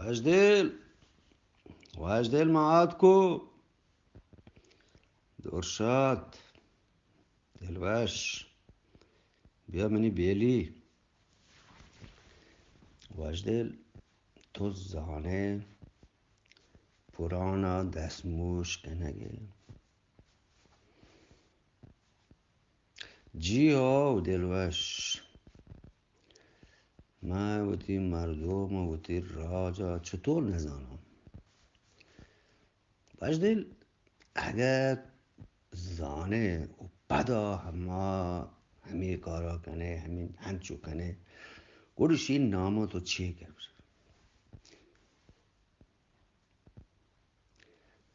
واجدل، واجدل، ما آتکو. درشات، دلوش، بیا منی بیلی. واجدل، تو زانے پرانا دستموش کنگے؟ جی ہو دلوش، من وتی مردم و وتی راج ءَ چطور نزاناں؟ واجدل، اگہ زانے و پدا ہما، ہمے کارا کنے، ہمے ہنچو کنے، گڑا شی نام ءَ تو چی کنے؟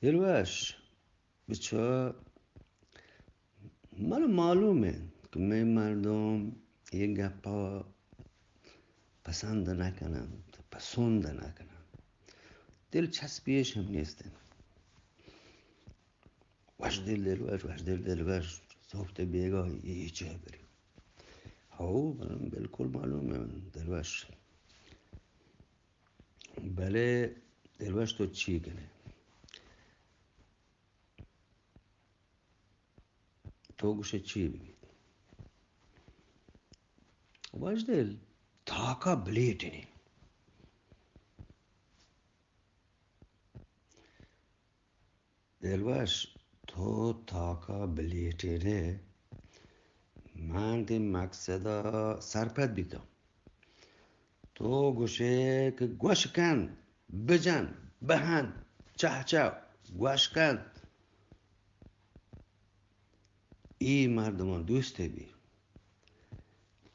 دلوش، بچار، من معلوم انت کہ مئے مردم اے گپا پسند نہ کننت، پسند نہ کننت، دلچسپی اش ہم نیست انت. واجدل دلوش، واجدل دلوش، صبح تے بیگاہ اے چے بری؟ ہو، من بالکل معلوم انت دلوش. بلے دلوش تو چی کنے؟ تو گوشے چی ببیت؟ واجدل، تاکا بلیٹنے. دلوش، تو تاکا بلیٹنے، من تئی مقصدا سرپد بیتاں. تو گوشے کہ گوش کن، بجن، بہن، چہ چہ، گوش کن. اے مردماں دوست بی،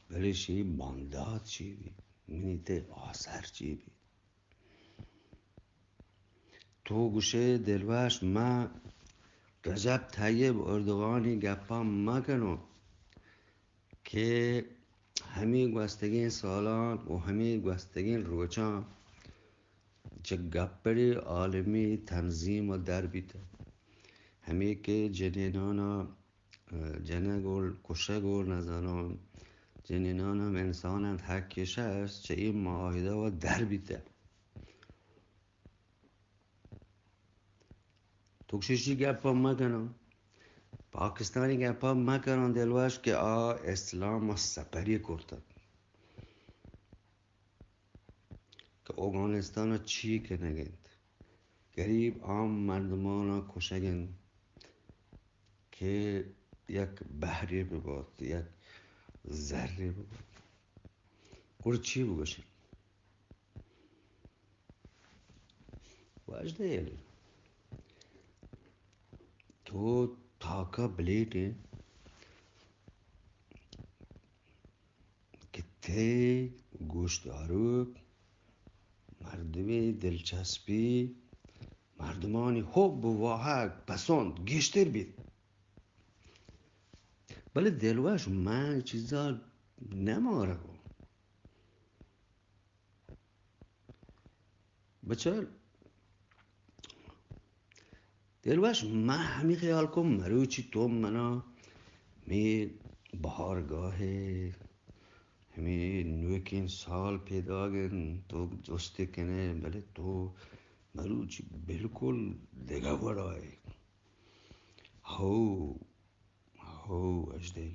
بلے شی باندات چی بی؟ منی تئی آسر چی بی؟ تو گوشے دلوش، من رجب طیب اردگانی گپا مکنوں کہ ہمے گوستگیں سالاں و ہمے گوستگیں روچاں چہ گپڑے عالمی تنظیم در بیت، ہمے کہ جنینانا جنگ و کشگ و نزاناں جنینان ہم انسان انت، حقش است، چہ اے معاہدہ و در بیتہ. تو گوشی گپا مکناں، پاکستانی گپا مکناں دلوش کہ آ اسلام سپری کرتگ. کہ اوگانستان ءَ چی کنگ ءَ انت؟ گریب عام مردمان ءَ کشگ ءَ انت کہ یک بہرے بہ بات، یک زرے بہ بات. گڑا چی بگوشیں؟ واجدہ یلی، تو تاکا بلیٹ ئے کہ تئی گوشداروک مردمی دلچسپی، مردمانی حب و واہگ پسند گیشتر بیت. بلے دلوش، من چیزا نمارگوں. بچار، دلوش، من ہمے خیال کن، مروچی تو منا می بہارگاہ ءَ ہمے نوکیں سال پیداگ انت، تو جستے کنے، بلے تو مروچی بالکل دگہ وڑا ئے. ہو، ہو، اجدل.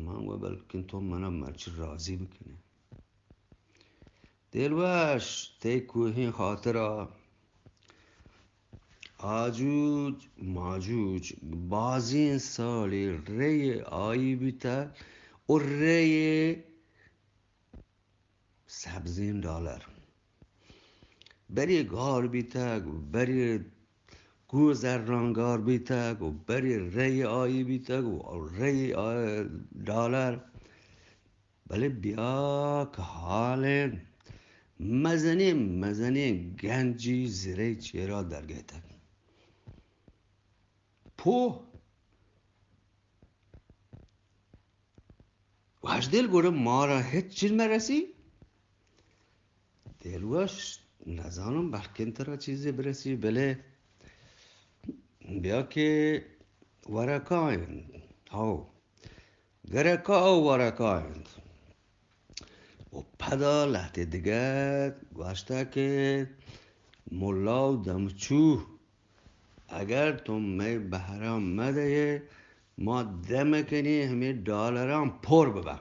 من گوں بلکن تو منا مرچی راضی بکنے. دلوش، تئی کوہیں خاطرا آجوج ماجوج بازیں سالے رے آئی بیتگ و رے سبزیں ڈالر. برے گار بیتگ، برے کوہ زران گار بیتگ و برے رے آئی بیتگ و رے آ-، ڈالر. بلے بیا کہ حال انت، مزنیں مزنیں گنجی زرے چیرا درگیتگ. پوہ واجدل، گڑا مارا ہچ چیز نہ رسی؟ دلوش، نزانم، بلکن ترا چیزے برسی، بلے بیا کہ ورقا انت، ہو، گرکا و ورقا انت. و ادا لہتے دگہ گوشتہ کہ ملا و دمچو، اگر تو مئے بہرا مدئے، ما دم کنی ہمے ڈالراں پور ببا۔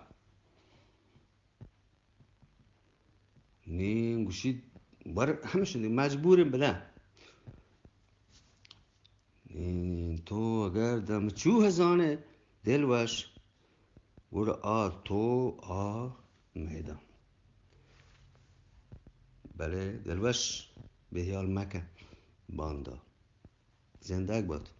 نی گوشی، بر ہمش دی مجبوریں بدن۔ نی تو اگر دمچو ہزانے دلوش، گڑا آ تو آ میدان۔ بلے دلوش، بے ہیال مکن، باندا زندگ بات۔